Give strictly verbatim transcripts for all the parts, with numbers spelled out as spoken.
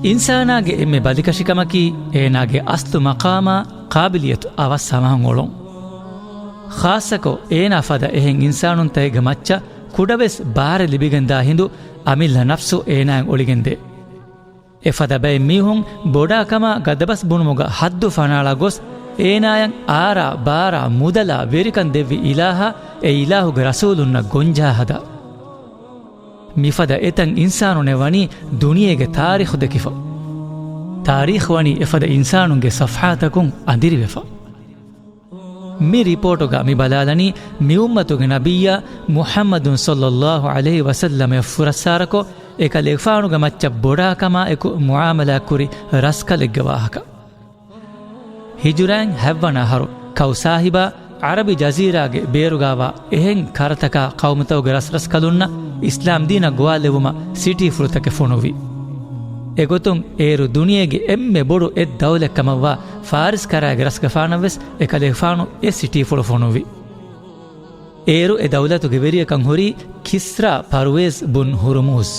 އިންސާނާގެ އެންމެ ބަލިކަށިކަމަކީ އޭނާގެ އަސްލު މަޤާމާ ޤާބިލިއްޔަތު އަވަސް ހަމަހަމަހަން އުޅުން. ޚާއްޞަކޮށް އޭނާ ފަދަ އެހެން އިންސާނުންތަކެއްގެ މައްޗަށް ކުޑަވެސް ބާރެއް ލިބިގެންދާ ހިނދު އަމިއްލަ ނަފްސު އޭނާއަށް އޮޅިގެންދޭ. އެފަދަ ބައެއް މީހުން ބޮޑާކަމާ ގަދަބަސް ބުނުމުގަ ހައްދު ފަނާޅާ ގޮސް، އޭނާޔަށް އާރާ، ބާރާ، މުދަލާ، ވެރިކަން ދެއްވި އިލާހާ، އެ އިލާހުގެ ރަސޫލުންނަށް ގޮންޖަހާ ހަދާ. މިފަދަ އެތަން އިންސާނުންނެއް ވަނީ ދުނިޔޭގެ ތާރީޚު ދެކިފަ. ތާރީޚު ވަނީ އެފަދަ އިންސާނުންގެ ޞަފްޙާތަކުން އަނދިރިވެފަ. މި ރިޕޯޓުގަ މި ބަލާލަނީ މި އުއްމަތުގެ ނަބިއްޔާ މުޙައްމަދު ޞައްލައްލާހު ޢަލައިހި ވަސައްލަމަށް ފުރައްސާރަކޮށް، އެކަލޭގެފާނުގެ މައްޗަށް ބޮޑާކަމާއެކު މުޢާމަލާތްކުރި ރަސްކަލެއްގެ ވާހަކަ. ހިޖުރައިން ހަތްވަނަ އަހަރު ކައު ސާހިބާ ޢަރަބި ޖަޒީރާގެ ބޭރުގާވާ އެހެން ކަރަތަކާ ޤައުމުތަކުގެ ރަސްރަސްކަލުންނަށް އިސްލާމް ދީނަށް ގޮވާލެއްވުމަށް ސިޓީފުޅުތަކެއް ފޮނުއްވި. އެގޮތުން އޭރު ދުނިޔޭގެ އެންމެ ބޮޑު އެއް ދައުލަތް ކަމަށްވާ ފާރިސް ކަރާގެ ރަސްގަފާނަށްވެސް އެކަލޭގެފާނު އެ ސިޓީފުޅު ފޮނުއްވި. އޭރު އެ ދައުލަތުގެ ވެރިޔަކަން ހުރީ ކިސްރާ ޕަރުވޭޒް ބުން ހުރުމޫޒް.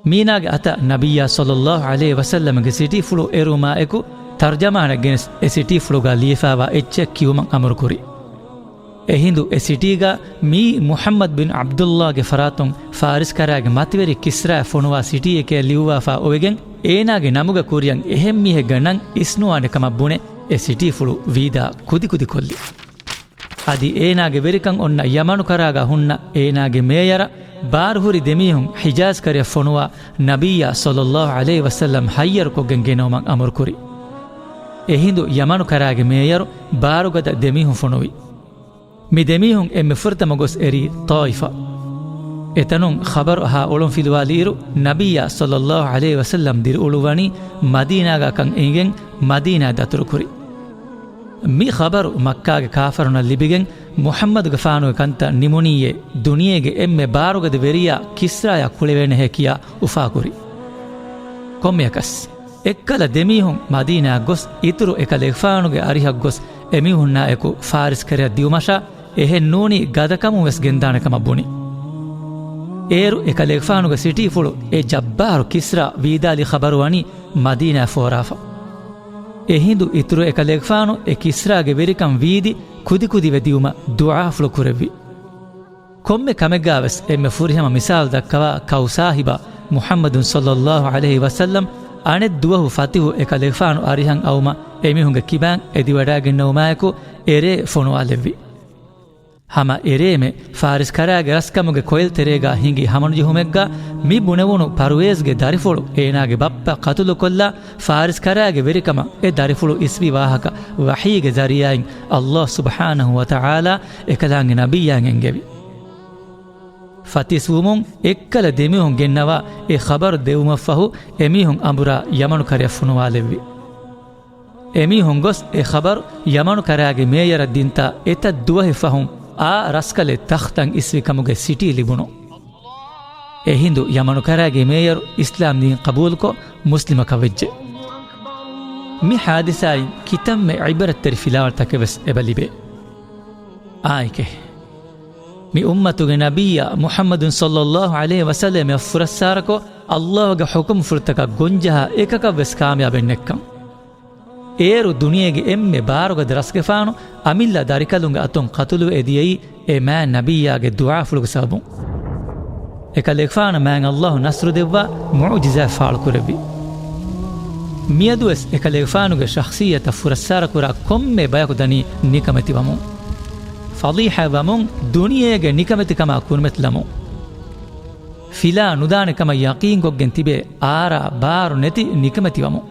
މީނާގެ އަތަށް ނަބިއްޔާ ޞައްލައްލާހު ޢަލައިހި ވަސައްލަމަގެ ސިޓީފުޅު އެރުވުމާއެކު، ތަރްޖަމާނެއް ގެނެސް އެ ސިޓީފުޅުގަ ލިޔެފާވާ އެއްޗެއް ކިޔުމަށް އަމުރުކުރި. އެހިނދު އެ ސިޓީގަ މީ މުޙައްމަދު ބިން ޢަބްދުއްލާގެ ފަރާތުން ފާރިސް ކަރާގެ މަތިވެރި ކިސްރާއަށް ފޮނުވާ ސިޓީއެކޭ ލިޔުއްވާފާ އޮވެގެން، އޭނާގެ ނަމުގަ ކުރިއަށް އެހެން މީހެއްގެ ނަން އިސްނުވާނެ ކަމަށް ބުނެ، އެ ސިޓީފުޅު ވީދާ ކުދިކުދި ކޮށްލި. އަދި އޭނާގެ ވެރިކަން އޮންނަ ޔަމަނު ކަރާގަ ހުންނަ އޭނާގެ މޭޔަރަށް ބާރުހުރި ދެމީހުން ޙިޖާޒް ކަރަޔަށް ފޮނުވާ ނަބިއްޔާ ޞައްލައްލާހު ޢަލައިހި ވަސައްލަމް ހައްޔަރުކޮށްގެން ގެނައުމަށް އަމުރުކުރި. އެހިނދު ޔަމަނު ކަރާގެ މޭޔަރު ބާރުގަދަ ދެމީހުން ފޮނުވި. މި ދެމީހުން އެންމެ ފުރަތަމަ ގޮސް އެރީ ޠާއިފަށް. އެތަނުން ޚަބަރު އަހާ އޮޅުންފިލުވާލިއިރު، ނަބިއްޔާ ޞައްލައްލާހު ޢަލައިހި ވަސައްލަމް ދިރިއުޅުއްވަނީ މަދީނާގަ ކަން އެނގިގެން މަދީނާ ދަތުރުކުރި. މި ޚަބަރު މައްކާގެ ކާފަރުންނަށް ލިބިގެން، މުޙައްމަދުގެފާނުގެ ކަންތައް ނިމުނީއޭ ދުނިޔޭގެ އެންމެ ބާރުގަދަ ވެރިޔާ ކިސްރާޔާ ކުޅެވޭނެހޭ ކިޔާ އުފާކުރި. ކޮންމެއަކަސް، އެއްކަލަ ދެމީހުން މަދީނާއަށް ގޮސް، އިތުރު އެކަލޭގެފާނުގެ އަރިހަށް ގޮސް، އެމީހުންނާއެކު ފާރިސް ކަރަޔަށް ދިއުމަށާ، އެހެން ނޫނީ ގަދަކަމުން ވެސް ގެންދާނެ ކަމަށް ބުނި. އޭރު އެކަލޭގެފާނުގެ ސިޓީފުޅު އެ ޖައްބާރު ކިސްރާ ވީދާލި ޚަބަރު ވަނީ މަދީނާ ފޯރާފަ. އެހިނދު އިތުރު އެކަލޭގެފާނު އެ ކިސްރާގެ ވެރިކަން ވީދި ކުދިކުދިވެ ދިއުމަށް ދުޢާފުޅު ކުރެއްވި. ކޮންމެ ކަމެއްގާވެސް އެންމެ ފުރިހަމަ މިސާލު ދައްކަވާ ކައު ސާހިބާ މުޙައްމަދު ޞައްލައްލާހު ޢަލައިހި ވަސައްލަމް އަނެއް ދުވަހު ފަތިހު އެކަލޭގެފާނު އަރިހަށް އައުމަށް އެމީހުންގެ ކިބައިން އެދިވަޑައިގެންނެވުމާއެކު އެރޭ ފޮނުވާލެއްވި. ހަމަ އެރޭމެ ފާރިސް ކަރާގެ ރަސްކަމުގެ ކޮއިލް ތެރޭގާ ހިނގި ހަމަނުޖެހުމެއްގާ މި ބުނެވުނު ޕަރުވޭޒްގެ ދަރިފުޅު އޭނާގެ ބައްޕަ ޤަތުލުކޮށްލާ ފާރިސް ކަރާގެ ވެރިކަމަށް އެ ދަރިފުޅު އިސްވި ވާހަކަ ވަޙީގެ ޒަރީޢާއިން ﷲ ސުބްޙާނަހު ވަތަޢާލާ އެކަލާނގެ ނަބިއްޔާއަށް އެންގެވި. ފަތިސްވުމުން އެއްކަލަ ދެމީހުން ގެންނަވާ އެ ޚަބަރު ދެވުމަށްފަހު އެމީހުން އަނބުރާ ޔަމަނު ކަރަޔަށް ފޮނުވާލެއްވި. އެމީހުން ގޮސް އެ ޚަބަރު ޔަމަނު ކަރާގެ މޭޔަރަށް ދިންތާ އެތައް ދުވަހެއް ފަހުން އާ ރަސްކަލެއް ތަޚްތަށް އިސްވި ކަމުގެ ސިޓީ ލިބުނު. އެހިނދު ޔަމަނު ކަރާގެ މޭޔަރު އިސްލާމް ދީން ޤަބޫލުކޮށް މުސްލިމަކަށް ވެއްޖެ. މި ޙާދިސާއިން ކިތަންމެ ޢިބްރަތްތެރި ފިލާވަޅުތަކެއް ވެސް އެބަ ލިބޭ. އާނއެކޭ، މި އުއްމަތުގެ ނަބިއްޔާ މުޙައްމަދު ޞައްލައްލާހު ޢަލައިހި ވަސައްލަމަށް ފުރައްސާރަކޮށް، ﷲގެ ޙުކުމްފުޅުތަކަށް ގޮންޖަހާ އެކަކަށް ވެސް ކާމިޔާބެއް ނެއްކަން. އޭރު ދުނިޔޭގެ އެންމެ ބާރުގަދަ ރަސްގެފާނު އަމިއްލަ ދަރިކަލުންގެ އަތުން ޤަތުލުވެ އެދިޔައީ އެ މާތް ނަބިއްޔާގެ ދުޢާފުޅުގެ ސަބަބުން. އެކަލޭގެފާނަށް މާތް ﷲ ނަޞްރު ދެއްވާ މުޢުޖިޒާތް ފާޅުކުރެއްވި. މިއަދުވެސް އެކަލޭގެފާނުގެ ޝަޚްޞިއްޔަތަށް ފުރައްސާރަކުރާ ކޮންމެ ބަޔަކު ދަނީ ނިކަމެތިވަމުން. ފަޟީޙަތްވަމުން ދުނިޔޭގެ ނިކަމެތިކަމާ ކުރިމަތިލަމުން. ފިލާ ނުދާނެ ކަމަށް ޔަޤީންކޮށްގެން ތިބޭ އާރާ ބާރު ނެތި ނިކަމެތިވަމުން.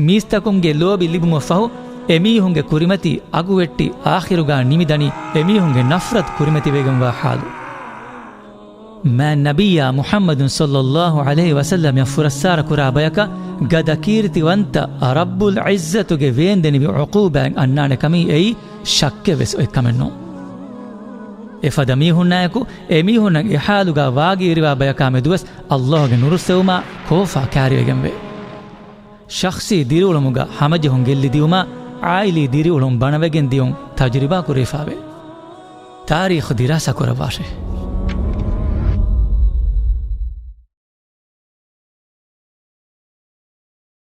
މީސްތަކުންގެ ލޯބި ލިބުމަށްފަހު، އެމީހުންގެ ކުރިމަތީ އަގުވެއްޓި އާޚިރުގާ ނިމިދަނީ އެމީހުންގެ ނަފްރަތު ކުރިމަތިވެގެންވާ ޙާލު. މާތް ނަބިއްޔާ މުޙައްމަދު ޞައްލައްލާހު ޢަލައިހި ވަސައްލަމަށް ފުރައްސާރަކުރާ ބަޔަކަށް ގަދަ ކީރިތިވަންތަ ރައްބުލް ޢިއްޒަތުގެ ވޭންދެނިވި ޢުޤޫބާތް އަންނާނެ ކަމީ އެއީ ޝައްކެއް ވެސް އޮތް ކަމެއް ނޫން. އެފަދަ މީހުންނާއެކު އެމީހުންނަށް އެ ޙާލުގާ ވާގި އިރުވާ ބަޔަކާ މެދުވެސް ﷲގެ ނުރުއްސެވުމާ ކޯފާ ކާރިވެގެންވޭ. ޝަޚްޞީ ދިރިއުޅުމުގަ ހަމަޖެހުން ގެއްލި ދިއުމާ، ޢާއިލީ ދިރިއުޅުން ބަނަވެގެން ދިއުން ތަޖުރިބާ ކުރެވިފާވޭ. ތާރީޚު ދިރާސާ ކުރައްވާށޭ.